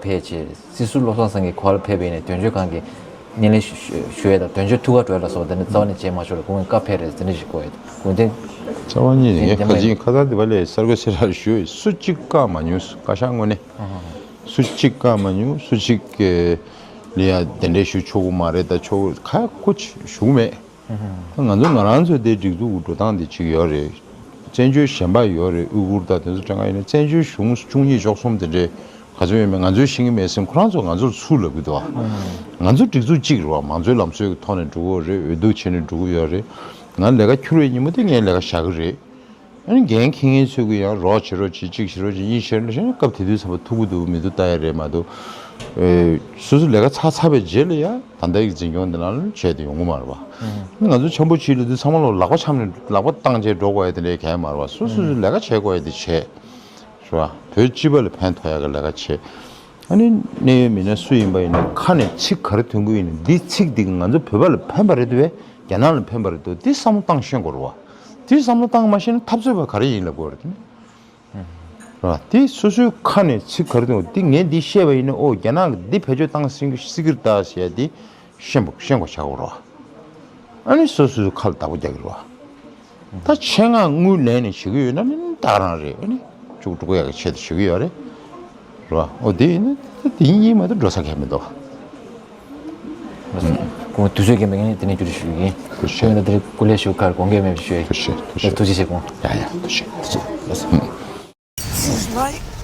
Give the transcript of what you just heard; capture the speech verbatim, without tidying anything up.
ཕེབས་བྱས་སྲིད་ཟུར་བློ་བཟང་སེང་གེ་ག་པར་ཕེབས་པ་ཡིན་ནའི་དོན་གཅོད་ཁང་གི་སྣེ་ལེན་ཞུ་ཞུ་ཡས་དང་དོན་གཅོད་ཐུགས་ཁ་གྲོལ་ལ་སོགས་དེ་ནི་རྩ་བ་ནས་བྱས་མ་ཆོག་ལ་ཁོང་གི་བཀའ་ཕེབས་རེད་ཟེར་ནས་ཞིག་གོ་ཡས་དགོངས་དོན། རྩ་བ་ཉིད་ནས་དེ་ཁ་འདི་ཅིག་ཁ་ཚ་འདི་བ་ལས་གསར་འགོད་གསལ་བསྒྲགས་ཞུ་ཡས་སུ་གཅིག་བཀག་མ་མྱོང་བཀའ་ཤག་ངོས་ནས། སུ་གཅིག་བཀག་མ་མྱོང་སུ་གཅིག་གི་ལ་ཡ་དེ་འདྲས་ཞུ་ཆོག་གི་མ་རེད་ད་ཆོག་གི་ཁ་ཁོ་ཞུ་གི་མེད། ད་ང་ཚོ་ང་རང་ཚོའི་དེ་སྒྲིག་འཛུགས་ཀྱི་འགྲོ་སྟངས་དེ་གཅིག་ཡོད་རེད། བཙན་བྱོལ་གཞན་པ་ཡོད་རེད་དབུ་གུར་དང་དེ་ཚོ་དྲན་ག་ཡིན་ན་བཙན་བྱོལ་གཞུང་བཅུ་གཉིས་བཅུ་གསུམ་དེ་འདྲས་ག་ཚོད་ཡོད་མེད་ང་ཚོས་ཤེས་ཀྱི་མེད་ཟེར་ཁོ་རང་ཚོ་ང་ཚོར་ཚུར་ལབ་ཀྱི་འདུག་ཨ། ང་ཚོ་སྒྲིག་འཛུགས་གཅིག་རེད་བ་མང་གཙོའི་ལམ་སྲོལ་གྱི་ཐོག་ནས་འགྲོ་གི་ཡོད་རེད་འོས་བསྡུ་བྱས་ནས་འགྲོ་གི་ཡོད་རེད། ང་ལས་ཀ་འཁྱུར་བའི་ཉིན་མོ་དེ་ངས་ལས་ཀ་བཞག་གི་རེད། ཨ་ནི་འགན་འཁྱེར་མཁན་ཚོས་ཀྱི་ཡང་རོགས་བྱེད་རོགས་བྱེད་གཅིག་བྱེད་རོགས་བྱེད་གཉིས་བྱེད་རོགས་བྱེད་སྐབས་དེ་དུས་ཚང་མ་ཐུག་གི་འདུག་མི་འདུག་ལྟ་ཡ་རེད་མ་གཏོགས། ཨེ། སོ་སོ་ལས་ཀ་ཚར་ཚར་བའི་རྗེས་ལ་ཡང་ད་ལྟ་ཡི་འཛིན་སྐྱོང་འདི་ནང་ལ་བྱས་ཏེ་ཡོང་གི་མ་རེད་པ། ང་ཚོ་འཆམ་པོ་བྱེད་ལ་དུས་ཚང་མ་ལོ་ལག་པ་འཆམ་ནས་ལག་པ་བཏང་བྱས་འགྲོ་དགོས་ཡ་དེ་འདྲའི་གང་ཡང་མ་རེད་པ་སོ་སོ་སོ་ལས་ཀ་བྱེད་དགོས་ཡ་དེ་བྱེད། རེད་པ། བོད་སྤྱི་པ་ལ་ཕན་ཐོགས་ཡ་གི་ལས་ཀ་བྱེད། ཨ་ནི་གནད་ཡོད་མི་སྣ་སུ་ཡིན་པ་ཡིན་ན་ཁ་ནས་ཚིག་ག་རེ་ཐོན་གི་ཡིན་ན་འདི་ཚིག་འདི་གིས་ང་ཚོ་བོད་པ་ལ་ཕན་པ་རེད་འདུག་བས་རྒྱ་ནག་ལ་ཕན་པ་རེད་འདུག་འདི་བསམ་བློ་བཏང་ཤེས་དགོས་རེད་བ། འདི་བསམ་བློ་བཏང་མ་ཤེས་ན་འཐབ་རྩོད་པ་ག་རེ་ཡིན་ལབ་དགོས་རེད་དེ། རེད་བ། འདི་སོ་སོའི་ཁ་ནས་ཚིག་ག་རེ་ཐོན་འདི་ངས་འདི་བཤད་པ་ཡིན་ན་ཨོ་རྒྱ་ནག་གིས་འདི་བེད་སྤྱོད་བཏང་སྲིད་ཀྱི་རེད་ད་ཟེར་ཡ་འདི་ཤེས་པ་ཤེས་དགོས་བྱ་དགོས་རེད་བ། ཨ་ནི་སོ་སོའི་ཁ་ལ་བདག་པོ་རྒྱག་གི་རེད་བ། ད་ཆེད་མངགས་དངུལ་ལེན་ནས་བྱེད་ཀྱི་ཡོད་ན་ནི་ད་ག་རང་རེད་ཨ་ནི་ཅུག་ཀྲུག་ཡག་གི་ཆེད་དུ་བྱེད་ཀྱི་ཡོད་རེད། རེད་བ། འོ་དེ་ཡིན་ན་ད་དེ་ཡིན་ཡིན་མ་གཏོགས་འགྲོ་ས་གང་ཡང་མི་འདུག་ཁོང་དུས་ཚོད་རྐྱེན་པས་ངས་དེ་ནས་བསྒྱུར་ཞུ་གི་ཡིན། ཐུགས་རྗེ་ཆེ། ཁོང་ལ་དེ་རིང་སྐུ་ལས་ཞུ་ཁར་དགོངས་འགལ་མེད་པ་ཞུ་ཡིན། ཐུགས་རྗེ་ཆེ་ཐུགས་རྗེ་ཆེ་ཁོང་། ཡ་ཡ་ཐུགས་རྗེ་ཆེ། ཐུགས་རྗེ་ཆེ།